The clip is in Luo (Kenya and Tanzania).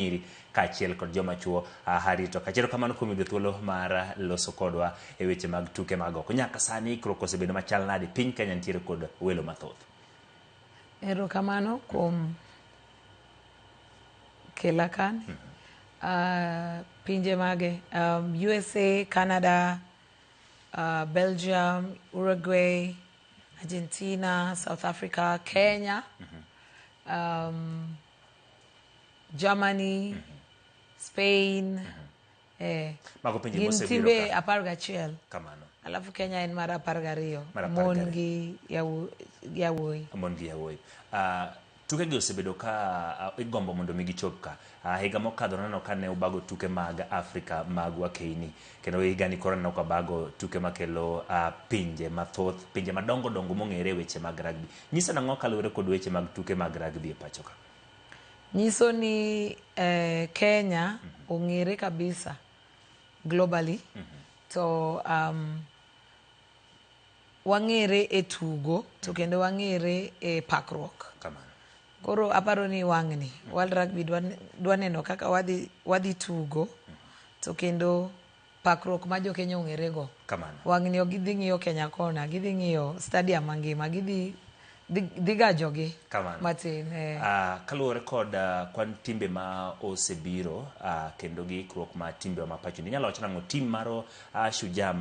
Nyiri kaachiel kod joma chuo. Harriet Okachi, erokamano kuom yudo thuolo mar loso kodwa e weche mag tuke mag oko. Nyaka sani ikruok osebedo machal nade? Piny Kenya nitiere kod welo mathoth. Erokamano kuom kela kan. Pinje mage? USA, Canada, Belgium, Uruguay, Argentina, South Africa, Kenya, Germany, Spain. Mago pinje Gin mosebiro timbe ka. 11. Kamano. Alafu Kenya en mar 12. Mar apar Mon gariyo. gi yawuoyi. Mon gi yawuoyi. Tukegi osebedo ka igombo mondo mi gichop ka. Higa mokadho naneno ka ne ubago tuke mag Afrika mag wakeini. Kendo higani koro aneno ka bago tuke makelo pinje mathoth, pinje madongo dongo mong'ere e weche mag rugby. Nyiso nang'o kaluwore kod weche mag tuke mag rugby e pacho ka? Nyiso ni Kenya ong'ere kabisa globally. To wang'ere e tugo to kendo wang'ere e pakruok. Kamano. Koro aparo ni wang'ni World Rugby dwa neno kaka wadhi tugo to kendo pakruok ma jo Kenya ong'ere go. Kamano. Wang'ni ok gidhi ng'iyo Kenya kona, gidhi ng'iyo stadium mangima, gidhi dhi gajogi Kamano. matin. Kaluwore kod kwan timbe ma osebiro kendo gi ikruok ma timbe ma pacho ni, inyalo wacho nang'o tim mar Shujaa